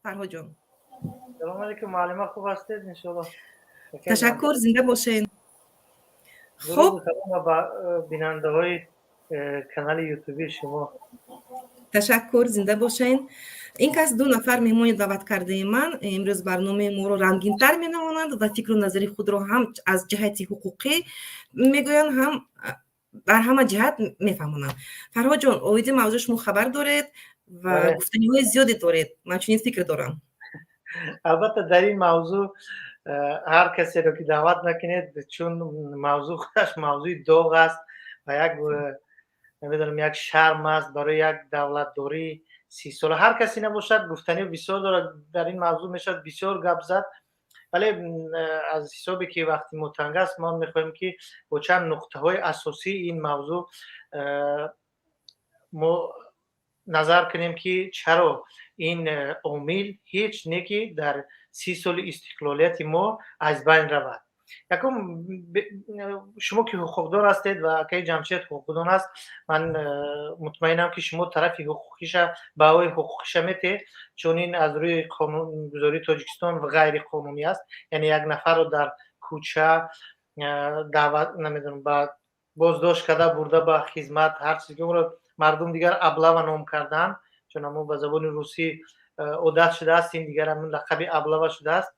Фарҳодҷон. Салому алейкум, муаллима, хуб ҳастед, иншоалло? Ташаккур, зинда бошед. Хуб. Ба бинандаҳои канали ютуби шумо. Ташаккур, зинда бошед. Ин кас ду нафар меҳмони даъват кардаи ман имрӯз барномаи моро рангинтар менамонанд ва фикру назари худро ҳам аз ҷиҳати ҳуқуқӣ мегӯянд, ҳам дар ҳама ҷиҳат мефаҳмонанд. Фарҳодҷон, оиди мавзӯъ шумо хабар доред ва гуфтаниҳои зиёде доред, ман чунин фикр дорам. Албатта, дар ин мавзӯъ ҳар касеро ки даъват накунед, чун мавзӯъ худаш мавзӯи доғ аст ва як, намедонам, як шарм аст барои як давлатдории 30сола. Ҳар касе набошад, гуфтанӣ бисёр дорад. Дар ин мавзӯъ мешавад бисёр гап зад, вале аз ҳисобе ки вақти мо танг аст, мо мехоҳем, ки бо чанд нуқтаҳои асосии ин мавзӯъ мо назар кунем, ки чаро ин омил ҳеҷ не ки дар 30 соли истиқлолияти мо аз байн равад. Якум, шумо ки ҳуқуқдон ҳастед ва акаи Ҷамшед ҳуқуқдон аст, ман мутмаинам, ки шумо тарафи ҳуқуқиша, баҳои ҳуқуқиша метиҳед, чун ин аз рӯи қонунгузории Тоҷикистон ғайриқонунӣ аст. Яъне як нафарро дар кӯча даъват, намедонам, ба боздошт карда бурда ба хизмат, ҳар чизе ки онро мардум дигар облава ном карданд, чун ҳамон ба забони русӣ одат шудааст, ин дигар ҳамин лақаби облава шудааст.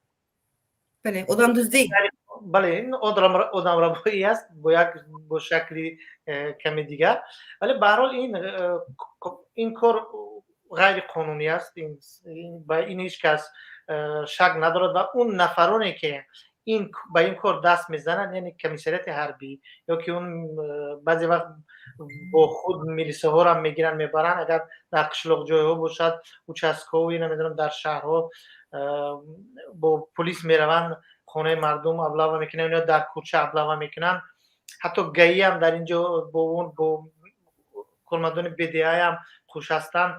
Бале, одамдуздӣ. Бале, ин одамрабоӣ аст бо як бо шакли каме дигар, вале ба ҳар ҳол ин кор ғайриқонунӣ аст, ба ин ҳеҷ кас шак надорад. Ва он нафароне ки ин ба ин кор даст мезананд, яъне комиссариати ҳарбӣ ё ки он баъзе вақт бо худ милисаҳоро мегиранд, мебаранд, агар дар қишлоқҷойҳо бошад, участковый, намедонам, дар шаҳрҳо бо полис мераванд, хонаи мардум облава мекунанд ё дар кӯча облава мекунанд. Ҳатто ГАИ ам дар ин ҷо бо он бо кормандони БДАам хуш ҳастанд,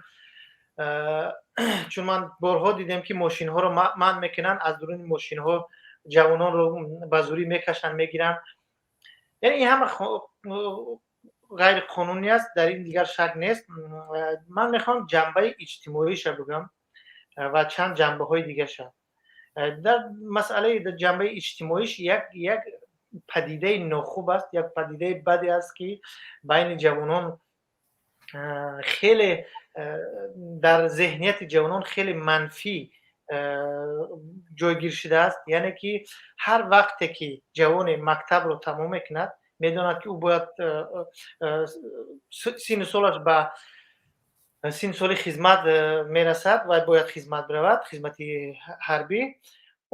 чун ман борҳо дидем, ки мошинҳоро манъ мекунанд, аз дуруни мошинҳо ҷавононро ба зӯрӣ мекашанд, мегиранд. Яъне ин ҳама ғайриқонунӣ аст, дар ин дигар шак нест. Ман мехоҳам ҷанбаи иҷтимоиша бигӯям ва чанд ҷанбаҳои дигаша. Дар масъалаи ҷанбаи иҷтимоиш як падидаи нохуб аст, як падидаи баде аст, ки байни ҷавонон хеле, дар зеҳнияти ҷавонон хеле манфӣ ҷойгир шудааст. Яъне ки ҳар вақте ки ҷавоне мактабро тамом мекунад, медонад, ки ӯ бояд синну солаш ба синну соли хизмат мерасад ва бояд хизмат биравад, хизмати ҳарбӣ.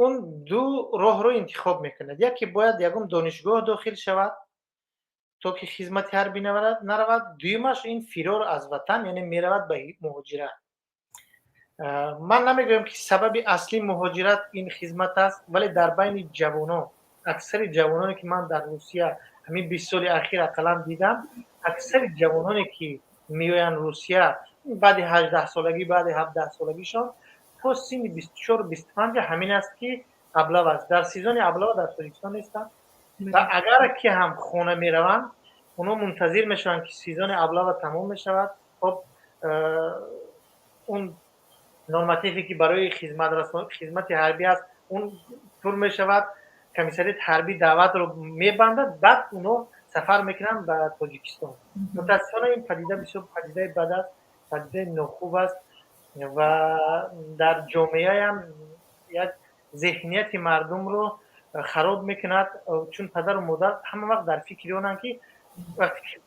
Он ду роҳро интихоб мекунад: яке, бояд ягон донишгоҳ дохил шавад, то ки хизмати ҳарбӣ наравад, дуюмаш ин фирор аз ватан, яъне меравад ба муҳоҷират. Ман намегӯям, ки сабаби аслии муҳоҷират ин хизмат аст, вале дар байни ҷавонон, аксари ҷавононе ки ман дар Русия ҳамин 20 соли ахир ақаллан дидам, аксари ҷавононе ки меоянд Русия баъди 18-солагӣ, баъди 17-солагишон то синни 24, 25 ҳамин аст, ки облава аст. Дар сезони облава дар Тоҷикистон нестанд ва агар ки ҳам хона мераванд, онҳо мунтазир мешаванд, ки сезони облава тамом мешавад. Хоб, он нормативе ки барои хизмати ҳарбӣ аст, он пур мешавад, комиссариати ҳарбӣ даъватро мебандад, баъд онҳо сафар мекунанд ба Тоҷикистон. Мутаассифона, ин падида бисёр падидаи бад аст, падидаи нохуб аст ва дар ҷомеаам як зеҳнияти мардумро хароб мекунад, чун падару модар ҳама вақт дар фикри онанд, ки вақте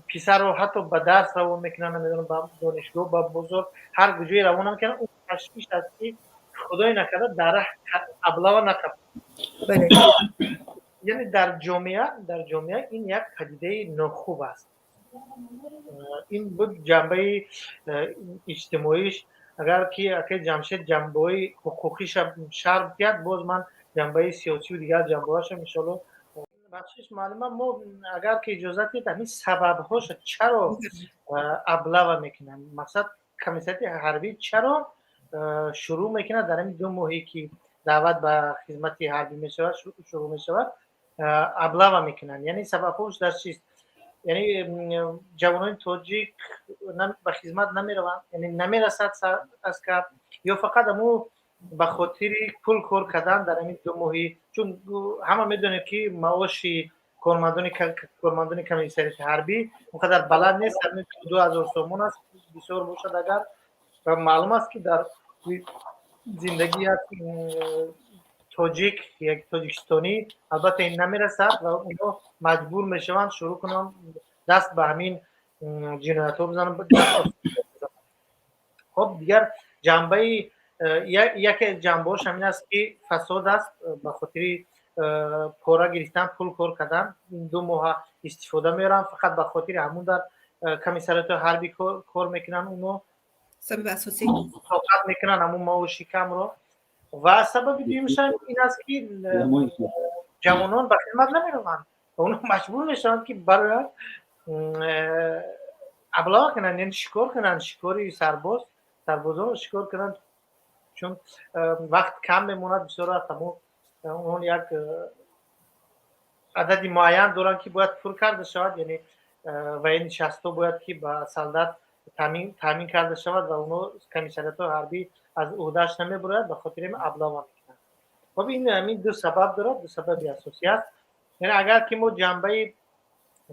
писарро ҳатто ба дарс равон мекунанд, намедонам, ба донишгоҳ, ба бозор, ҳар куҷое равона мекунанд, он ташвиш аст, ки худое накарда дар раҳ облава накапад. Яъне дар ҷомеа ин як падидаи нохуб аст. Ин буд ҷанбаи иҷтимоиш. Агар ки акаи Ҷамшед ҷанбаҳои ҳуқуқиша шарҳ диҳад, боз ман ҷанбаи сиёсию дигар ҷанбаҳоашам, иншоалло. Бахшиш, муаллима, мо агар ки иҷозат диҳед, ҳамин сабабҳоша, чаро облава мекунанд, мақсад, комиссариати ҳарбӣ чаро шурӯъ мекунад, дар ҳамин 2 моҳе ки даъват ба хизмати ҳарбӣ мешавад, шурӯъ мешавад, облава мекунанд, яъне сабабҳош дар чист? Яъне ҷавонони тоҷик ба хизмат намераванд, яъне намерасад аскар, ё фақат ҳамун ба хотири пул кор кардан дар ҳамин 2 моҳӣ, чун ҳама медонем, ки маоши кормандони комиссариати ҳарбӣ он қадар баланд нест, 2000 сомон аст, бисёр бошад агар. Ва маълум аст, ки дар зиндагии як тоҷик, як тоҷикистонӣ албатта ин намерасад ва онҳо маҷбур мешаванд шурӯъ кунанд даст ба ҳамин ҷиноятҳо бизананд. Хоб, дигар ҷанбаи яке ҷанбаҳош ҳамин аст, ки фасод аст, ба хотири пора гирифтан, пул кор кардан ин 2 моҳа истифода меоранд, фақат ба хотири ҳамун дар комиссариатҳои ҳарбӣ кор мекунанд, онҳо сабаби асосӣ тоқат мекунанд ҳамун маоши камро. Ва сабаби дуюмаш ин аст, ки ҷавонон ба хизмат намераванд ва онҳо маҷбур мешаванд, ки барояд аблава кунанд, яъне шикор кунанд, шикори сарбоз, сарбозонро шикор кунанд, чун вақт кам мемонад. Бисёр вақт ҳамун он як адади муайян доранд, ки бояд пур карда шавад, яъне военный частҳо бояд ки ба солдат таъмин карда шавад ва онҳо комиссариатҳои ҳарбӣ аз ӯҳдааш намебарояд, ба хотири ин аблава мекунанд. Хоб, ин ҳамин ду сабаб дорад, ду сабаби асосӣ аст. Яъне агар ки мо ҷанбаи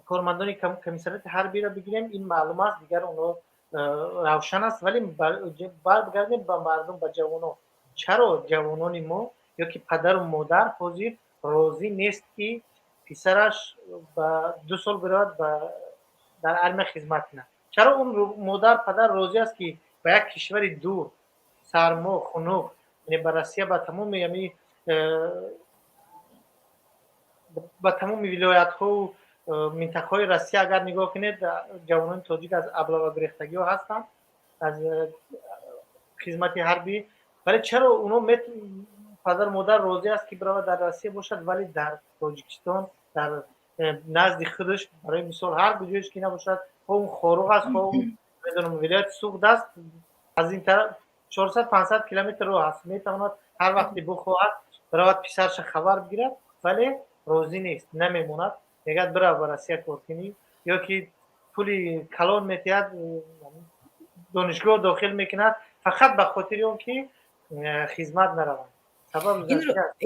кормандони комиссариати ҳарбиро бигирем, ин маълум аст, дигар онҳо равшан аст, вале баргардем ба мардум, ба ҷавонон. Чаро ҷавонони мо ё ки падару модар ҳозир розӣ нест, ки писараш ба 2 сол биравад ба дар армия хизмат кунад? Чаро он модар, падар розӣ аст, ки ба як кишвари дур, сармо, хунук, яъне ба Россия, ба тамоми ҳами ба тамоми вилоятҳову минтақаҳои Россия агар нигоҳ кунед, ҷавонони тоҷик аз аблавагурехтагиҳо ҳастанд, аз хизмати ҳарбӣ. Вале чаро онҳо падару модар розӣ аст, ки биравад дар Россия бошад, вале дар Тоҷикистон, дар назди худаш, барои мисол, ҳар куҷоеш ки набошад, хо он Хоруғ аст, хо медонам вилояти Суғд аст, аз ин тараф 400-500 километр роҳ аст, метавонад ҳар вақте бихоҳад биравад писарша хабар бигирад, вале розӣ нест, намемонад, мегӯяд бирав ба Россия кор кунӣ, ё ки пули калон метиҳад, донишгоҳ дохил мекунад, фақат ба хотири он ки хизмат нараванд. Сабаб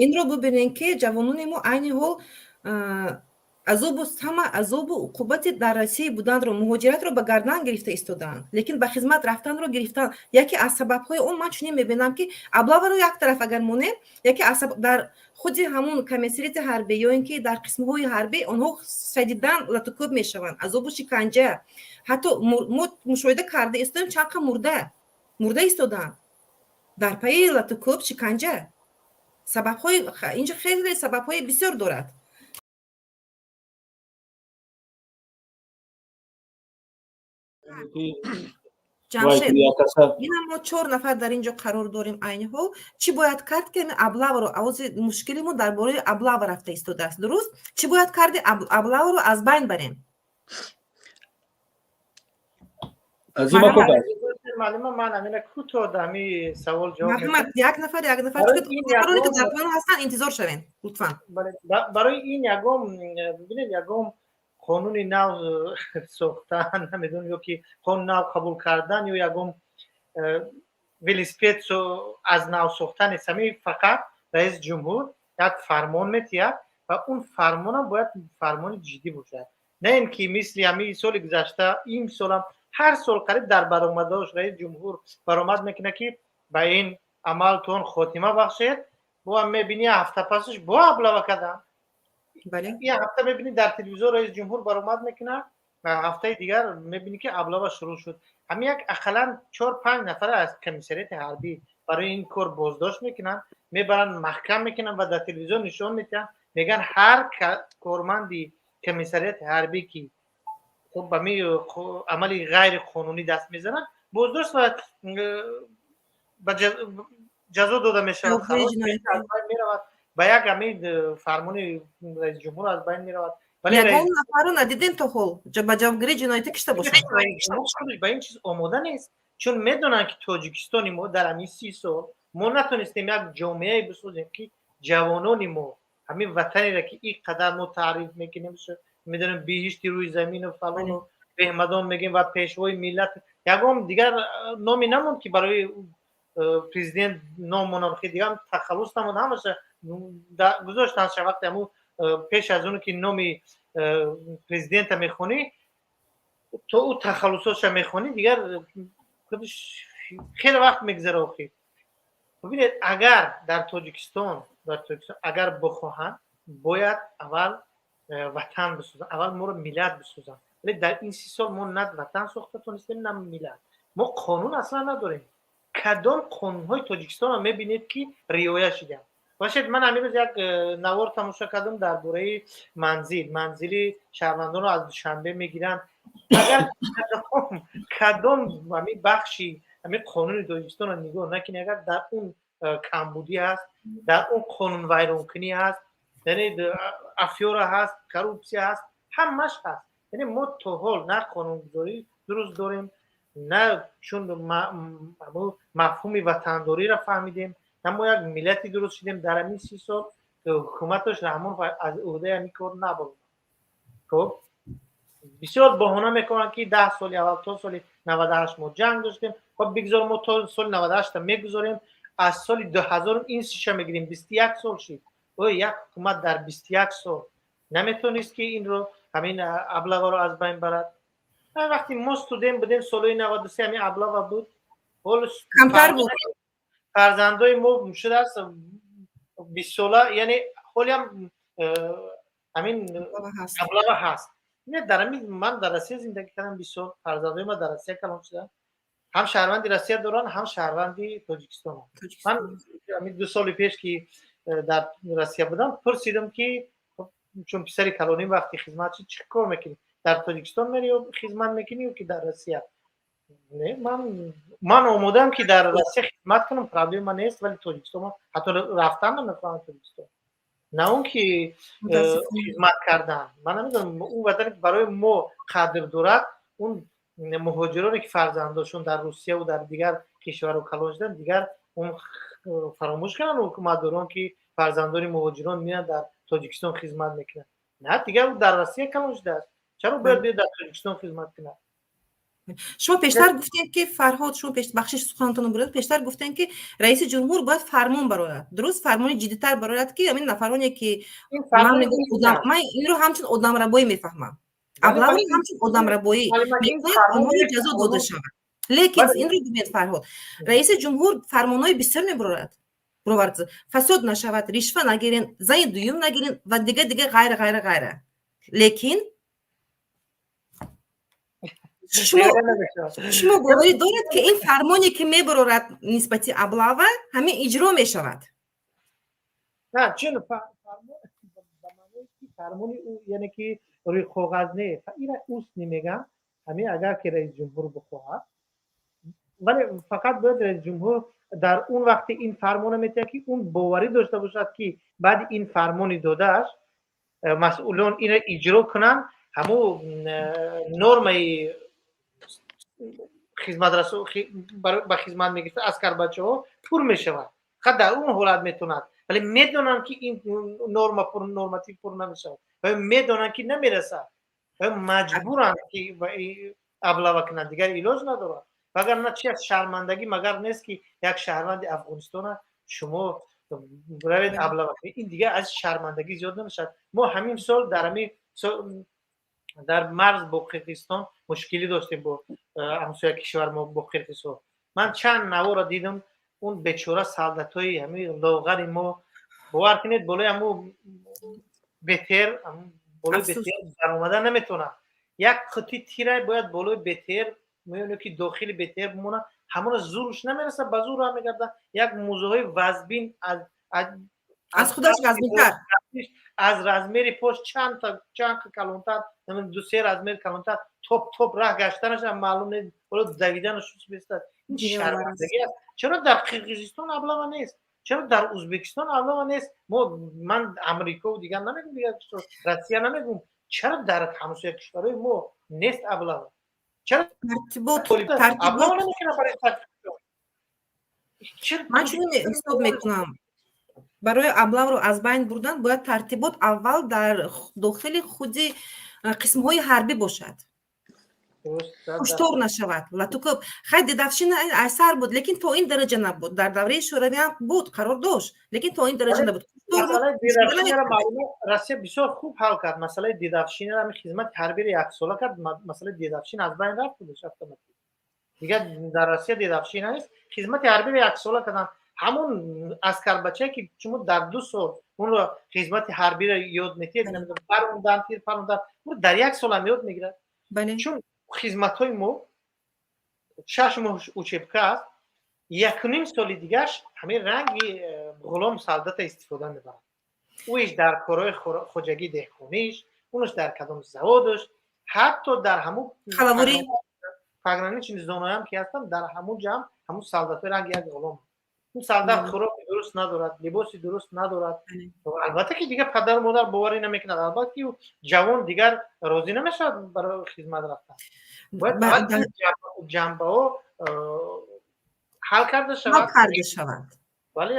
инро бубинем, ки ҷавонони мо айни ҳол азобу ҳама азобу уқубати дар Россия буданро, муҳоҷиратро ба гардан гирифта истодаанд, лекин ба хизмат рафтанро гирифтан. Яке аз сабабҳои он ман чунин мебинам, ки аблаваро як тараф агар монем, яке аз дар худи ҳамун комиссариати ҳарбӣ ё ин ки дар қисмҳои ҳарбӣ онҳо шадидан латукӯб мешаванд, азобу шиканҷа. Ҳатто мо мушоҳида карда истоем, чанд қа мурда истодаанд дар пайи латукӯб, шиканҷа. Сабабҳои инҷо хеле сабабҳои бисёр дорад. Ҷамшед, ина мо чор нафар дар ин ҷо қарор дорем айни ҳол. Чӣ бояд кард, ки аблаваро, овози мушкили мо дар бораи аблава рафта истодааст, дуруст? Чӣ бояд карди аблаваро аз байн барем? Маълума, ман амина кӯтоҳ ҳами савол ҷавоб. Марҳамат, як нафар, як нафар, нафароне ки дар поён ҳастанд, интизор шавем, лутфан. Барои ин ягон, бибинед, ягон қонуни нав сохтан, намедонам, ё ки қонун нав қабул кардан ё ягон велосипед аз нав сохтан нест. Ҳамин фақат раиси ҷумҳур як фармон метиҳад ва он фармонам бояд фармони ҷиддӣ бошад, на ин ки мисли ҳамин соли гузашта, имсолам ҳар сол қариб дар баромадҳош раиси ҷумҳур баромад мекунад, ки ба ин амалтон хотима бахшед, бо мебинӣ ҳафта пасаш бо аблава кардан. Ин ҳафта мебинӣ дар телевизор раиси ҷумҳур баромад мекунад, ҳафтаи дигар мебинӣ, ки аблава шурӯъ шуд. Ҳамин як ақаллан 4-5 нафар аз комиссариати ҳарбӣ барои ин кор боздошт мекунанд, мебаранд, маҳкам мекунанд ва дар телевизион нишон медиҳанд, мегӯянд ҳар корманди комиссариати ҳарбӣ, ки хуб ба амали ғайриқонунӣ даст мезанад, боздошт ва ба ҷазо дода мешавад, меравад. Ба як ҳамин фармони раиси ҷумҳур аз байн меравад. Ягон нафарро надидем то ҳол ба ҷавобгарии ҷиноятӣ кишта бошад. Ба ин чиз омода нест, чун медонанд, ки Тоҷикистони мо дар ҳамин 30 сол мо натонистем як ҷомеае бисозем, ки ҷавонони мо ҳамин ватанеро, ки ин қадар мо таъриф мекунем, Медонем, биҳишти рӯи замину фалону беҳмадон мегӯем ва пешвои миллат. Ягон дигар номе намонд, ки барои президент ном монам, хе дигар тахаллус намонд, ҳамаша гузоштанд. Вақте ҳамун пеш аз оне ки номи президента мехонӣ, то ӯ тахаллусотша мехонӣ, дигар худаш хеле вақт мегузара охир. Бибинед, агар дар Тоҷикистон агар бихоҳанд, бояд аввал ватан бисозанд, аввал моро миллат бисозанд. Вале дар ин 30 сол мо на ватан сохта тонистем, на миллат. Мо қонун аслан надорем. Кадом қонунҳои Тоҷикистонро мебинед, ки риоя шуданд бошед? Ман ҳамин рӯз як навор тамошо кардам дар бораи манзили шаҳрвандонро аз Душанбе мегиранд. Агар кадом ҳамин бахши ҳамин қонуни Тоҷикистонро нигоҳ накунӣ, агар дар он камбудӣ ҳаст, дар он қонунвайронкунӣ ҳаст, яъне афёра ҳаст, коррупсия ҳаст, ҳамаш ҳаст. Яъне мо то ҳол на қонунгузорӣ дуруст дорем, на чун мафҳуми ватандориро фаҳмидем, на мо як миллати дуруст шудем. Дар ҳамин 30 сол ҳукуматаш Раҳмон аз ӯҳдаи ҳамин кор набаромад. Хуб, бисёр баҳона мекунанд, ки 10 соли аввал то соли 98 мо ҷанг доштем. Хоб, бигзор, мо то соли 98-та мегузорем, аз соли 2000 ин сиша мегирем, 21 сол шид. Оё як ҳукумат дар 21 сол наметонист, ки инро, ҳамин облаваро аз байн барад? Вақте мо студент будем, солҳои 93, ҳамин облава буд? Камтар буд. Фарзандои мо шудааст 20сола, яъне ҳолиам ҳамин облава ҳаст. Дар ҳамин ман дар Россия зиндагӣ кардам 20 сол, фарзандои ма дар Россия калон шуданд, ҳам шаҳрванди Россия доранд, ҳам шаҳрванди Тоҷикистон. Ман ҳамин 2 соли пеш, ки дар Россия будам, пурсидам, ки чун писари калоним вақти хизмат шуд, чӣ кор мекунӣ, дар Тоҷикистон мери ё хизмат мекунӣ ё ки дар Россия? Не, ман омодаам, ки дар Россия хизмат кунам, проблема нест, вале Тоҷикистон ҳатто рафтан намехоҳам Тоҷикистон, на он ки хизмат кардан. Ман намедонам, он ватане ки барои мо қадр дорад, он муҳоҷироне ки фарзандошон дар Русияву дар дигар кишварҳо калон шуданд, дигар он фаромӯш карданд ҳукуматдорон, ки фарзандони муҳоҷирон меянд, дар Тоҷикистон хизмат мекунанд. На, дигар ӯ дар Россия калон шудааст, чаро бояд биёд дар Тоҷикистон хизмат кунад? Шумо пештар гуфтем, ки, Фарҳод, шумо, бахшиш, суханатонро буред, пештар гуфтем, ки раиси ҷумҳур бояд фармон барояд, дуруст, фармони ҷиддитар барояд, ки ҳамин нафароне ки ман инро ҳамчун одамрабоӣ мефаҳмам, облаваро ҳамчун одамрабоӣ, онҳоро ҷазо дода шавад. Лекин инро бибинед, Фарҳод, раиси ҷумҳур фармонҳои бисёр мебарорад, бировард, фасод нашавад, ришва нагирен, зани дуюм нагирен ва дига дига, ғайра, ғайра, ғайра. Лекин шумо боварӣ доред, ки ин фармоне, ки мебарорад нисбати облава, ҳамин иҷро мешавад? На, чун фармони ӯ, яъне ки рӯи коғаз не, ира устный мегӯям. Ҳамин агар ки раисҷумҳур бихоҳад, вале фақат бояд раисҷумҳур дар он вақте ин фармона метиҳад, ки он боварӣ дошта бошад, ки баъди ин фармони додааш масъулон инро иҷро кунанд. Ҳамун нормаи хизматрасо ба хизмат мегирифта аскарбачаҳо пур мешавад. Фақат дар он ҳолат метавонад. Вале медонанд, ки ин норма пур, норматив пур намешавад ва медонанд, ки намерасад, ва маҷбуранд, ки облава кунанд, дигар илоҷ надорад. Вагарна чи аз шармандагӣ магар нест, ки як шаҳрванди Афғонистона шумо равед облава кунед? Ин дигар аз шармандагӣ зиёд намешавад. Мо ҳамин сол дар ҳамин дар марз бо Қирғизистон мушкилӣ доштем, бо ҳамсоя кишвар мо, бо қирғизҳо. Ман чанд навора дидам, он бечора солдатҳои ҳамин лоғари мо, бовар кунед, болои ҳамун БТР, болои БТР баромада наметавонад. Як қути тира бояд болои БТР меёне, ки дохили БТР бимонад, ҳамона зуруш намерасад, ба зур ҳам мегардад. Як мӯзаҳои вазбин аз худаш вазбинтар. Аз размери пош чанд чанд калонтар, ду се размер калонтар, топ топ раҳ гаштанаш ҳам маълум нест, ҳоло давиданаш бестад. Ин шармандагӣ аст. Чаро дар Қирғизистон облава нест? Чаро дар Ӯзбекистон облава нест? Мо, ман Амрикову дигар намегум, дигар Россия намегум, чаро дар ҳамсоя кишварҳои мо нест облава? Чаро облава намекунад барои Ман чунин ҳисоб мекунам: барои облавро аз байн бурдан бояд тартибот аввал дар дохили худи Қисмҳои ҳарбӣ бошад, куштор нашавад, латукӯб. Хай, дедовщина асар буд, лекин то ин дараҷа набуд. Дар давраи Шӯравӣ ҳам буд, қарор дошт, лекин то ин дараҷа набуд. Россия бисёр хуб ҳал кард масъалаи дедовщинаро. Ҳамин хизмати ҳарбиро яксола кард, масъалаи дедовщина аз байн рафт худаш автоматик. Дигар дар Россия дедовщина нест. Хизмати ҳарбиро яксола карданд. Ҳамун аскарбачае, ки шумо дар 2 сол онро хизмати ҳарбиро ёд метиҳед, парондан, тир парондан, дар як сол ҳам ёд мегирад, чун хизматҳои мо 6 моҳ учебка аст, якуним соли дигарш ҳамин ранги ғулом солдата истифода мебарад. Ӯиш дар корҳои хоҷагии деҳқониш, унаш дар кадом заводаш, ҳатто дар ҳамун пограничный зонаам ки ҳастанд, дар ҳамун ҷамъ ҳамун солдатҳои ранги як ғулом. Он солдат хӯроки дуруст надорад, либоси дуруст надорад. Албатта, ки дигар падару модар боварӣ намекунад, албатта, ки ҷавон дигар розӣ намешавад барои хизмат рафтан. Бояд ҷанбаҳо ҳал карда шавад. Карда шавад. Бале,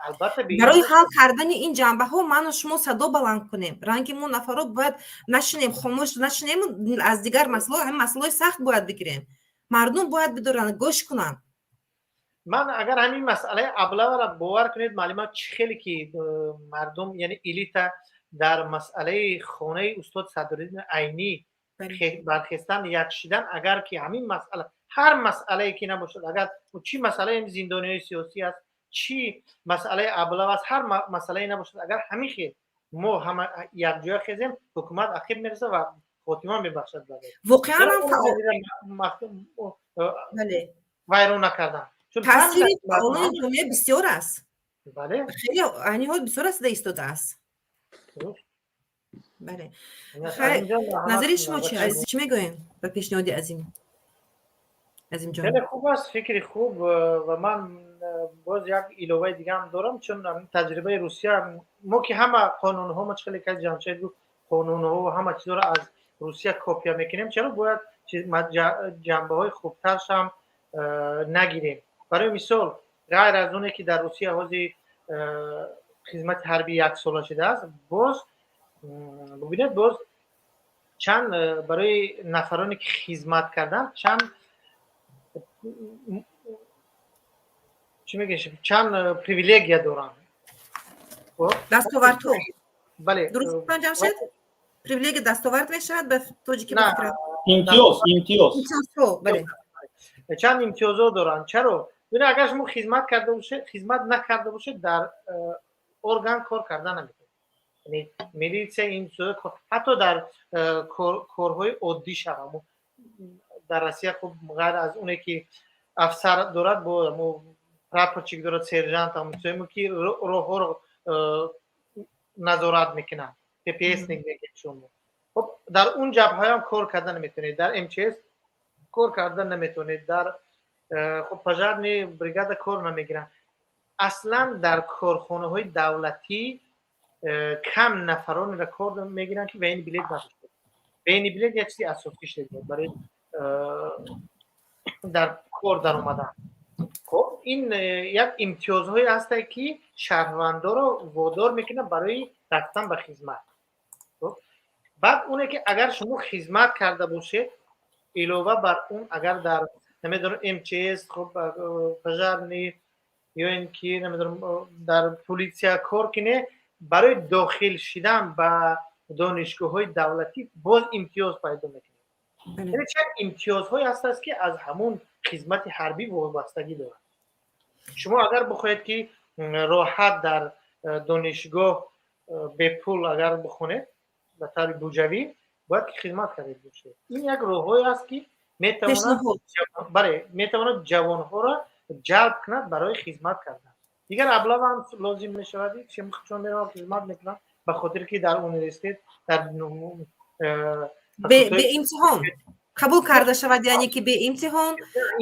албатта. Барои ҳал кардани ин ҷанбаҳо ману шумо садо баланд кунем. Ранги мо нафаро бояд нашинем, хомӯш нашинем. Аз дигар масъало, ҳамин масъалаҳои сахт бояд бигирем. Мардум бояд бидоранд, гӯш кунанд. Ман агар ҳамин масъалаи облавара, бовар кунед, маълумот, чӣ хеле ки мардум, яъне элита, дар масъалаи хонаи устод Садриддин Айнӣ бархестан, як шидан, агар ки ҳамин масъала, ҳар масъалае ки набошад, агар чӣ масъалаи зиндониҳои сиёсӣ аст, чӣ масъалаи облава аст, ҳар масъалае набошад, агар ҳамин хел мо ҳама якҷоя хезем, ҳукумат ақиб мерасад ва хотима мебахшад. Воқеан. Вайрон накардан. Таъсири фаъолони ҷомеа бисёр аст, хеле айни ҳол бисёр аст, истодааст. Бале, назари шумо чи, чӣ мегӯем ба пешниҳоди Азим, Азимҷон? Хеле хуб аст, фикри хуб. Ва ман боз як иловаи дигаам дорам, чун таҷрибаи Русия, мо ки ҳама қонунҳо, ма чӣ хеле ка Ҷамшед гуфт, қонунҳо, ҳама чизҳоро аз Русия копия мекунем, чаро бояд ҷанбаҳои хубтаршам нагирем? Барои мисол, ғайр аз оне ки дар Русия ҳозир хизмати ҳарбӣ яксола шудааст, боз бубинед, боз чанд барои нафароне ки хизмат карданд, чанд, чӣ мегӯяш, чанд привилегия доранд. Дастовардҳо. Бале. Дуруст, Ҷамшед, привилегия дастовард мешавад ба тоҷикӣ? Имтиёз, имтиёз. Имтиёзҳо, бале. Чанд имтиёзҳо доранд. Чаро? Бибинед, агар шумо хизмат карда бошед, хизмат накарда бошед, дар орган кор карда наметавонед, яъне милитсия, ин ҳатто дар корҳои оддӣ шава. Дар Россия, хуб, ғайр аз оне ки афсар дорад, бо прапорщик дорад, сержант, ки роҳҳоро назорат мекунанд, ППСник мегӯем шумо. Хуб, дар он ҷабҳаам кор карда наметавонед, дар МЧС кор карда наметавонед, дар хуб, пожарный бригада кор намегиранд. Аслан дар корхонаҳои давлатӣ кам нафаронеро кор мегиранд, ки военный билет надошта. Военный билет як чизи асосӣ шуда барои дар кор даромадан. Хоб, ин як имтиёзҳое ҳастае, ки шаҳрвандоро водор мекунад барои рафтан ба хизмат. Баъд оне ки агар шумо хизмат карда бошед, илова бар он, агар дар, намедонам, МЧС, хуб, пожарный ё ин ки, намедонам, дар полиция кор кунед, барои дохил шидан ба донишгоҳҳои давлатӣ боз имтиёз пайдо мекунед. Яъне чанд имтиёзҳое ҳастааст, ки аз ҳамун хизмати ҳарбӣ вобастагӣ дорад. Шумо агар бихоҳед, ки роҳат дар донишгоҳ бепул агар бихонед, ба таври буҷавӣ, бояд ки хизмат карда бошед. Ин як роҳҳое аст, ки метавонад, бале, метавонад ҷавонҳоро ҷалб кунад барои хизмат кардан. Дигар облава ҳам лозим мешавад, чун мераванд, хизмат мекунанд, ба хотире ки дар университет дар Беимтиҳон қабул карда шавад, яъне ки беимтиҳон.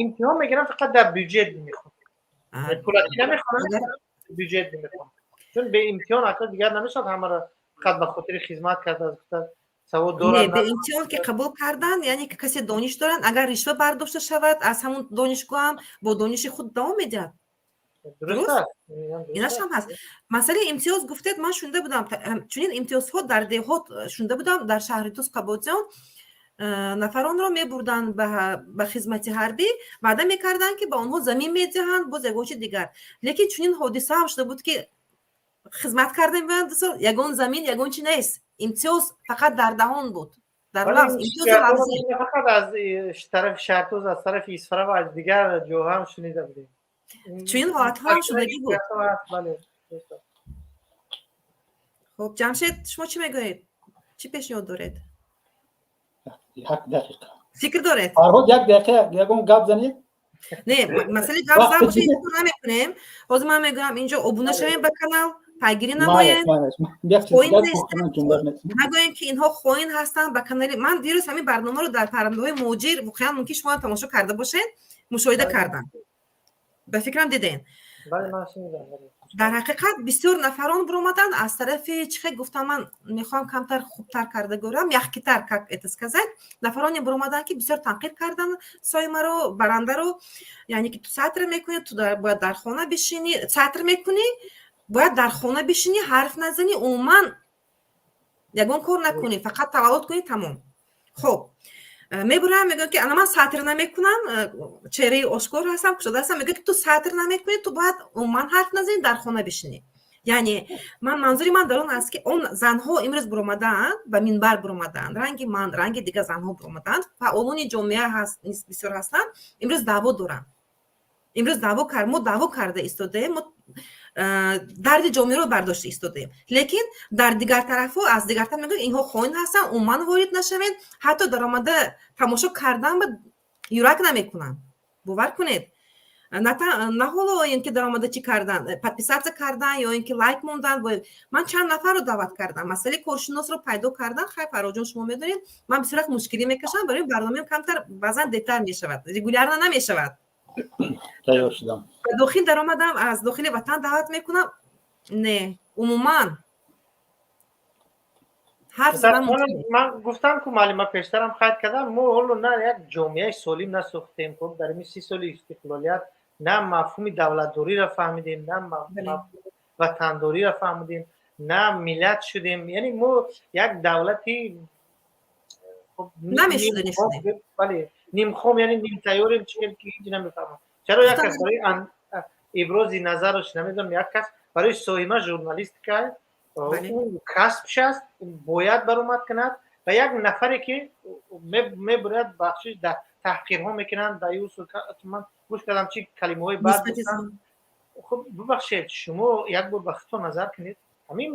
Имтиҳон мегиранд, фақат дар бюҷет мехонанд, пулакӣ намехонанд, бюҷет мехонанд, чун беимтиҳон ака дигар намешавад ҳамаро фақат ба хотири хизмат карда савод дорад. Беимтиҳон ки қабул кардан, яъне ки касе дониш доранд, агар ришва бардошта шавад, аз ҳамун донишгоҳам бо дониши худ давом медиҳад. Дуруст аст. Инаш ҳам ҳаст. Масъалаи имтиёз гуфтед, ман шунида будам чунин имтиёзҳо дар деҳот, шунида будам, дар шаҳри Тус, Қабодиён нафаронро мебурданд ба хизмати ҳарбӣ, ваъда мекарданд, ки ба онҳо замин медиҳанд, боз ягон чи дигар. Лекин чунин ҳодиса ҳам шуда буд, ки хизмат карда меоянд, 2 сол, ягон замин, ягон чи нест, имтиёз фақат дар даҳон буд, дар лафз, имтиёзи лафзӣ. Фақат аз тарафи Шаҳртуз, аз тарафи Исфара ва аз дигар ҷоҳо ҳам шунида будем. Чунин ҳолатҳо ҳам шудагӣ буд. Хуб, Ҷамшед, шумо чӣ мегӯед, чӣ пешниҳод доред? Як дақиқа. Фикр доред? Фарҳод, як дақиқа ягон гап занед. Не, масъалаи гап зан боша, намекунем. Ҳозир ман мегӯям, инҷо обуна шавем ба канал, пайгирӣ намоем, нагӯем, ки инҳо хоин ҳастанд. Ба канали ман дирӯз ҳамин барномаро дар паррандаҳои муҳоҷир, воқеан мумкин шумо тамошо карда бошед, мушоҳида кардам, ба фикрам, дидем. Дар ҳақиқат бисёр нафарон биромаданд аз тарафи, чӣ хел гуфтам, ман мехоҳам камтар хубтар карда гӯрам, мягкий тар, как это сказать, нафароне биромаданд, ки бисёр танқид карданд Соимаро, барандаро, яъне ки ту сатр мекунӣ, ту бояд дар хона бишинӣ, сатр мекунӣ, бояд дар хона бишинӣ, ҳарф назанӣ, умуман ягон кор накунӣ, фақат таваллуд кунӣ, тамом. Хуб, мебурам, мегӯям, ки ана ман сатр намекунам, чеҳраи ошкор ҳастам, кушода ҳастам. Мегӯям, ки ту сатр намекунӣ, ту бояд умуман ҳарф назанӣ, дар хона бишинӣ. Яъне ман, манзури ман дар он аст, ки он занҳо имрӯз буромадаанд, ба минбар буромадаанд, ранги ман, ранги дигар занҳо буромадаанд, фаъолони ҷомеа ҳаст, бисёр ҳастанд, имрӯз даъво доранд, имрӯз даъво кар, мо даъво карда истодаем, мо дарди ҷомеаро бардошта истодаем. Лекин дар дигар тарафҳо, аз дигар тараф мегӯянд, инҳо хоин ҳастанд, умуман ворид нашавед, ҳатто даромада тамошо кардан ба юрак намекунанд. Бовар кунед, на ҳоло ин ки даромада чӣ кардан, подписаться кардан ё ин ки лайк мондан. Ман чанд нафарро даъват кардам, масъалаи коршиносро пайдо кардан. Хайр, Фарроҷон, шумо медонед, ман бисёр вақт мушкилӣ мекашам барои барномаам, камтар баъзан дертар мешавад, регулярно намешавад. Тайёр шудам. Ба дохил даромадам, аз дохили ватан даъват мекунам, не, умуман ҳарф задан. Ман гуфтам ку, муаллима, пештарам қайд кардам, мо ҳоло на як ҷомеаи солим насохтем. Хуб, дар ин 30 соли истиқлолият на мафҳуми давлатдориро фаҳмидем, на мафҳуми ватандориро фаҳмидем, на миллат шудем. Яъне мо як давлати намешуда. Бале, нимхом, яъне нимтайёрем. Чӣ ки ҳеҷ намефаҳмам, чаро як кас барои ибрози назараш, намедонам, як кас барои соҳима журналистика, ӯ касбш аст, бояд баромад кунад, ва як нафаре ки мебурад, бахшиш, таҳқирҳо мекунанд. Ман гӯш кардам, чӣ калимаҳои бад. Хуб, бубахшед, шумо як бор ба худтон назар кунед. Ҳамин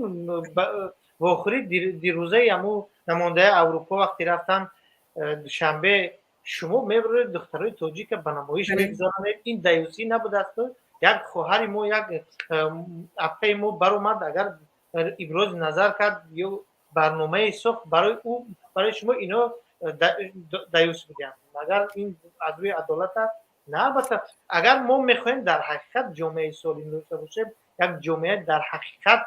вохӯри дирӯзаи ҳаму намояндаи Аврупо, вақте рафтан Душанбе, шумо мебуред, духтарои тоҷика ба намоиш мегузаронед. Ин даюсӣ набудааст? Як хоҳари мо, як апаи мо баромад, агар ибрози назар кард ё барномае сохт, барои ӯ, барои шумо ино даюс будианд. Магар ин аз рӯи адолат аст? На, албатта. Агар мо мехоҳем дар ҳақиқат ҷомеаи солим дошта бошем, як ҷомеа дар ҳақиқат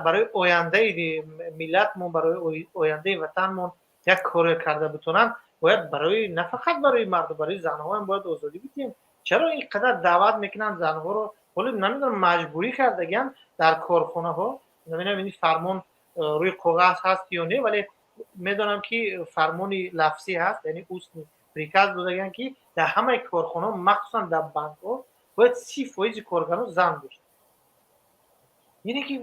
барои ояндаи миллатмон, барои ояндаи ватанмон як коре карда битонанд, бояд барои, на фақат барои марду, барои занҳоам бояд озодӣ бидиҳем. Чаро ин қадар даъват мекунанд занҳоро? Ҳоло намедонам, маҷбурӣ кардагиам дар корхонаҳо. Намедонам, ин фармон рӯи коғаз ҳаст ё не, вале медонам, ки фармони лафзӣ ҳаст, яъне устный приказ додагианд, ки дар ҳамаи корхонаҳо, махсусан дар банкҳо, бояд 30 фоизи коргарон зан бошад. Яъне ки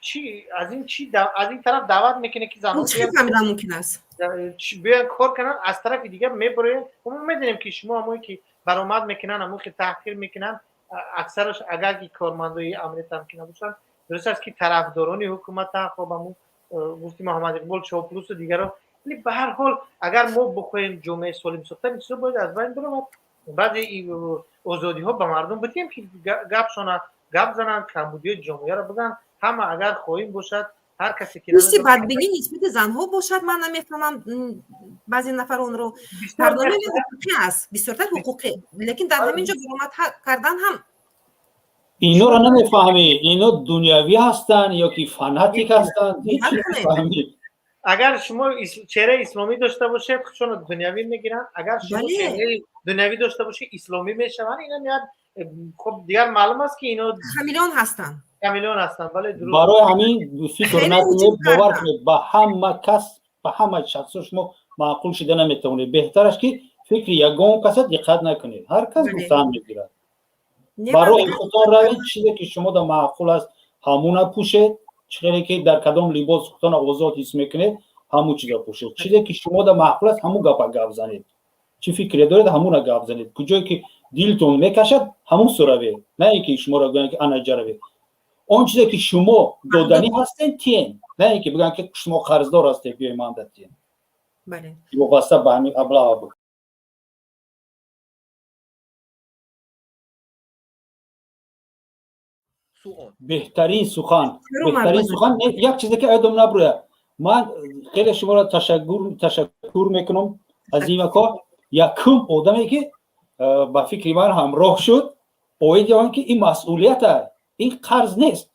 чи аз ин, чи аз ин тараф даъват мекунед, ки занҳо чӣ фаҳмидан мумкин аст? Биёянд, кор кунанд, аз тарафи дигар мебароянд. Мо медонем, ки шумо ҳамое ки баромад мекунанд, ҳамое ки таҳқир мекунанд, аксараш, агар ки кормандои амниятам ки набошанд, дуруст аст, ки тарафдорони ҳукуматанд. Хоб, ҳамун гуфти Муҳаммад Иқбол, чоплусу дигаро. Вале ба ҳар ҳол, агар мо бихоҳем ҷомеаи солим сохтан, ин чизо бояд аз байн биравад. Баъзе озодиҳо ба мардум бидиҳем, ки гапшона гап зананд, камбудиҳои ҷомеаро бигӯянд. Ҳама агар хоҳим бошад, ҳар касе ки Ҳисси бадбинӣ нисбати занҳо бошад, ман намефаҳмам баъзе нафаронро. Барномаи ҳуқуқӣ аст, бисёртар ҳуқуқӣ, лекин дар ҳамин ҷо баромад кардан ҳам. Инора намефаҳмӣ, ино дунявӣ ҳастанд ё ки фанатик ҳастанд, ҳеҷ намефаҳмӣ. Агар шумо чеҳраи исломӣ дошта бошед, худшонро дунявӣ мегиранд. Агар шумо чеҳраи дунявӣ дошта бошед, исломӣ мешаванд. Инам як, хуб, дигар маълум аст, ки ино Хамелеон ҳастанд. Хамелеон ҳастанд, бале, дуруст. Барои ҳамин фикр накунед, бовар кунед, ба ҳама кас, ба ҳама шахсо шумо маъқул шида наметавонед. Беҳтараш, ки фикри ягон каса диққат накунед. Ҳар кас гуфтан мегирад. Ба роҳи худтон равед, чизе ки шумода маъқул аст, ҳамуна пӯшед. Чӣ хеле ки дар кадом либос худтонро озод ҳис мекунед, ҳамун чиза пӯшед. Чизе ки шумода маъқул аст, ҳамун гапа гап занед. Чӣ фикре доред, ҳамуна гап занед. Куҷое ки дилтон мекашад, ҳамун су равед, на ин ки шуморо гӯянд, ки ана ҷа равед. Он чизе ки шумо доданӣ ҳастед, тиен, на ин ки бигӯянд, ки шумо қарздор ҳастед, биёй манда тиен. Вобаста ба ҳамин облава буд. Беҳтарин сухан, беҳтарин сухан. Як чизе ки ёдам набурӯяд, ман хеле шуморо ташаккур мекунам, Азимако. Якум одаме ки ба фикри ман ҳамроҳ шуд оиди он ки ин масъулията, ин қарз нест.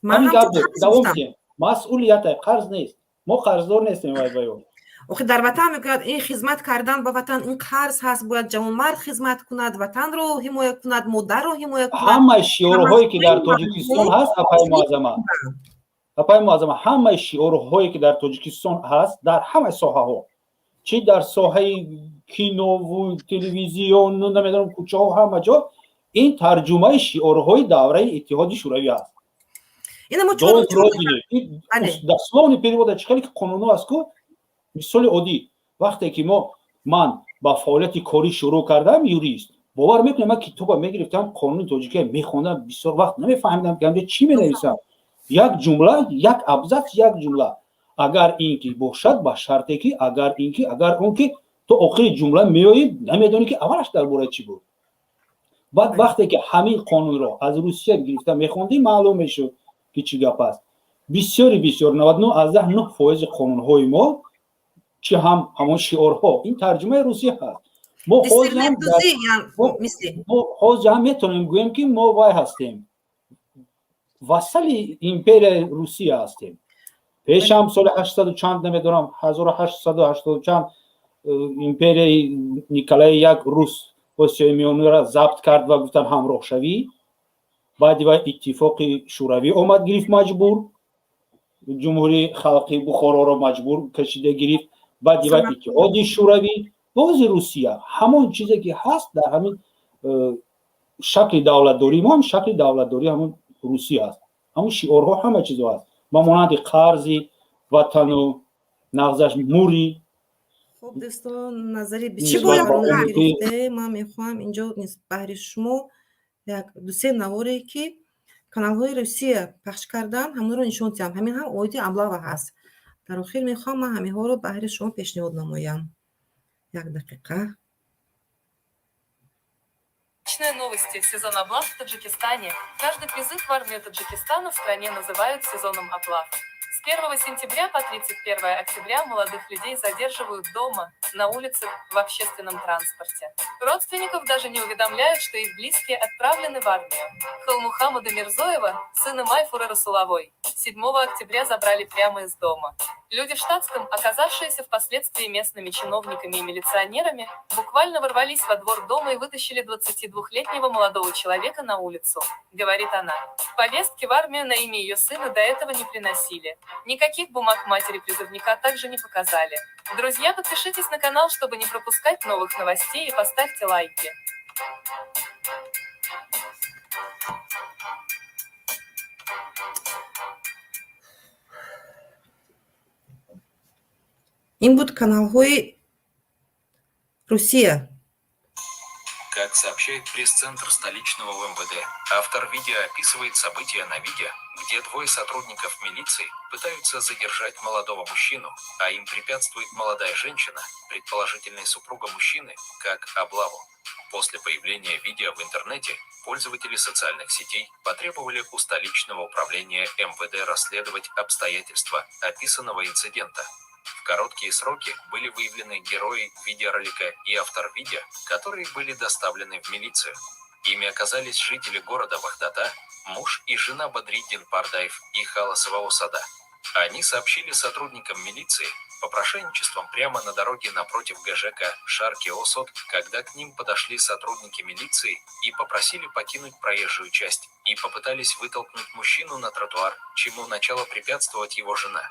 Давом диҳем: масъулията, қарз нест, мо қарздор нестем. Вай баён. Охи, дар ватан мегӯяд, ин хизмат кардан ба ватан ин қарз ҳаст, бояд ҷавонмард хизмат кунад, ватанро ҳимоя кунад, модарро ҳимоя кунад. Ҳамаи шиорҳое ки дар Тоҷикистон ҳаст, апаи Муаззама, апаи Муаззама, ҳамаи шиорҳое ки дар Тоҷикистон ҳаст, дар ҳамаи соҳаҳо, чӣ дар соҳаи кинову телевизиону, намедонам, кӯчаҳо, ҳама ҷо, ин тарҷумаи шиорҳои давраи Иттиҳоди Шӯравӣ аст. Дословный перевод а. Чӣ хеле ки қонунҳо аст ку, мисоли оддӣ, вақте ки ман ба фаъолияти корӣ шурӯъ кардам, юрист, бовар мекунем, ман китоба мегирифтам, қонуни тоҷикия мехондам, бисёр вақт намефаҳмидам, ки ҳамҷо чӣ менависам. Як ҷумла, як абзац, як ҷумла, агар ин ки бошад, ба шарте ки, агар ин ки, агар он ки, то охири ҷумла меоӣ, намедонӣ, ки аввалаш дар бораи чӣ буд. Баъд вақте ки ҳамин қонунро аз Русия гирифта мехондӣ, маълум мешуд, ки чӣ гап аст. Бисёри бисёр, 99,9 фоизи қонунҳои мо, чӣ ҳам ҳамон шиорҳо, ин тарҷумаи русия ҳаст. Мо ҳозир ҳам метавонем гӯем, ки мо вай ҳастем, вассали империяи Русия ҳастем. Пешам соли ҳаштсаду чанд, намедонам, 1880 чанд, империяи Николаи як рус Осиёи Миёнаро забт кард ва гуфтан ҳамроҳшавӣ. Баъди вай Иттифоқи Шӯравӣ омад, гирифт, маҷбур Ҷумҳурии Халқи Бухороро маҷбур кашида гирифт. Баъди вай Иттиҳоди Шӯравӣ, бози Русия. Ҳамон чизе ки ҳаст дар ҳамин шакли давлатдории мо ҳам, шакли давлатдории ҳамон Русия аст. Ҳамон шиорҳо, ҳама чизо ҳаст, ба монанди қарзи ватану нағзаш мури. Хуб, дӯстон, назари чӣ бояд гирифте, ман мехоҳам инҷо баҳри шумо як дусе наворе, ки каналҳои Русия пахш кардан, ҳамонро нишон диҳам. Ҳамин ҳам оиди облава ҳаст. Дар охир мехоҳам ман ҳаминҳоро баҳри шумо пешниҳод намоям. Як дақиқа. Новости. Сезон облав в Таджикистане. Каждый призыв в армию Таджикистана в стране называют сезоном облав. С 1 сентября по 31 октября молодых людей задерживают дома, на улицах, в общественном транспорте. Родственников даже не уведомляют, что их близкие отправлены в армию. Халмухаммада Мирзоева, сына Майфуры Расуловой, 7 октября забрали прямо из дома. Люди в штатском, оказавшиеся впоследствии местными чиновниками и милиционерами, буквально ворвались во двор дома и вытащили 22-летнего молодого человека на улицу, говорит она. Повестки в армию на имя ее сына до этого не приносили. Никаких бумаг матери призывника также не показали. Друзья, подпишитесь на канал, чтобы не пропускать новых новостей, и поставьте лайки. Ин буд каналҳои Русия. Как сообщает пресс-центр столичного МВД, автор видео описывает события на видео, где двое сотрудников милиции пытаются задержать молодого мужчину, а им препятствует молодая женщина, предположительно супруга мужчины, как облаву. После появления видео в интернете пользователи социальных сетей потребовали у столичного управления МВД расследовать обстоятельства описанного инцидента. В короткие сроки были выявлены герои видеоролика и автор видео, которые были доставлены в милицию. Ими оказались жители города Вахдата, муж и жена Бадриддин Пардаев и Халасова Осада. Они сообщили сотрудникам милиции попрошайничеством прямо на дороге напротив ГЖК Шарки Осот, когда к ним подошли сотрудники милиции и попросили покинуть проезжую часть и попытались вытолкнуть мужчину на тротуар, чему начала препятствовать его жена.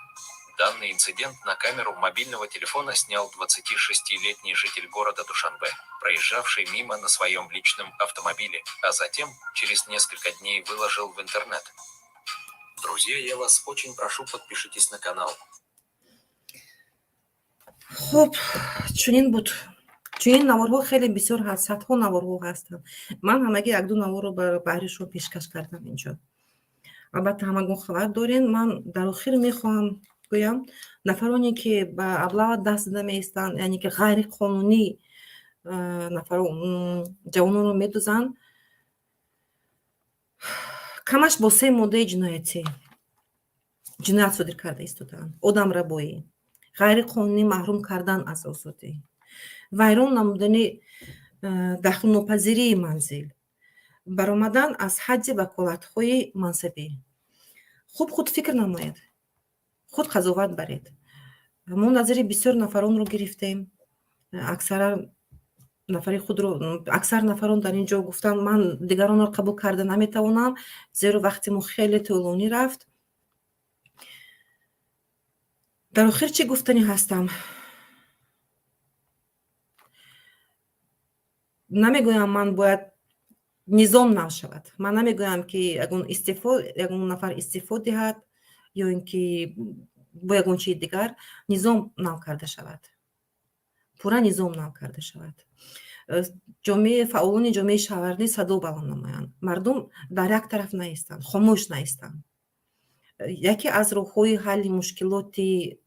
Данный инцидент на камеру мобильного телефона снял 26-летний житель города Душанбе, проезжавший мимо на своем личном автомобиле, а затем через несколько дней выложил в интернет. Друзья, я вас очень прошу, подпишитесь на канал. Хуб, чунин буд. Чунин наворҳо хеле бисёр ҳаст, садҳо наворҳо ҳастанд. Ман ҳамагӣ якду наворро баҳри шумо пешкаш кардам инҷо. Албатта, ҳамагон хабар дорем. Ман дар охир мехоҳам гӯям, нафароне ки ба облава даст зада меистанд, яъне ки ғайриқонунӣ нафаро ҷавононро медузанд, камаш бо се моддаи ҷиноятӣ ҷиноят содир карда истодаанд: одамрабоӣ, ғайриқонунӣ маҳрум кардан аз озодӣ, вайрон намудани дахлнопазирии манзил, баромадан аз ҳадди ваколатҳои мансабӣ. Хуб худ фикр намоед, худ қазоват баред. Мо назари бисёр нафаронро гирифтем. Аксара нафари худро, аксар нафарон дар ин ҷо гуфтанд: «Ман дигаронро қабул карда наметавонам, зеро вақти мо хеле тӯлонӣ рафт». Дар охир чӣ гуфтанӣ ҳастам? Намегӯям, ман бояд низом нав шавад. Ман намегӯям, ки ягон истеъфо, ягон нафар истеъфо диҳад ё ин ки бо ягон чизи дигар. Низом нав карда шавад, пурра низом нав карда шавад. Ҷомеаи фаъолони ҷомеаи шаҳрвандӣ садо баланд намоянд, мардум дар як тараф наистанд, хомӯш наистанд. Яке аз роҳҳои ҳалли мушкилоти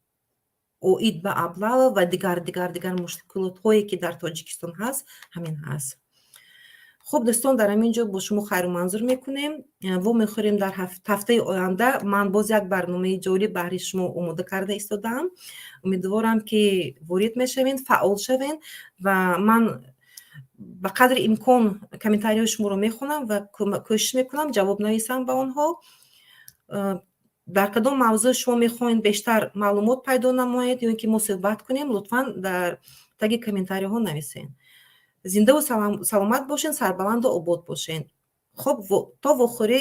оид ба облава ва дигар, дигар, дигар мушкилотҳое, ки дар Тоҷикистон ҳаст, ҳамин ҳаст. Хуб, дӯстон, дар ҳамин ҷо бо шумо хайру манзур мекунем. Вомехӯрем дар ҳафтаи оянда. Ман боз як барномаи ҷолиб баҳри шумо омода карда истодаам. Умедворам, ки ворид мешавед, фаъол шавед, ва ман ба қадри имкон комментариҳои шуморо мехонам ва кӯшиш мекунам ҷавоб нависам ба онҳо. Дар кадом мавзӯъ шумо мехоҳед бештар маълумот пайдо намоед ё ин ки мо суҳбат кунем, лутфан дар таги комментариҳо нависед. Зиндаву саломат бошед, сарбаланду обод бошед. Хуб, то вохӯрӣ,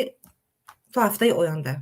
то ҳафтаи оянда.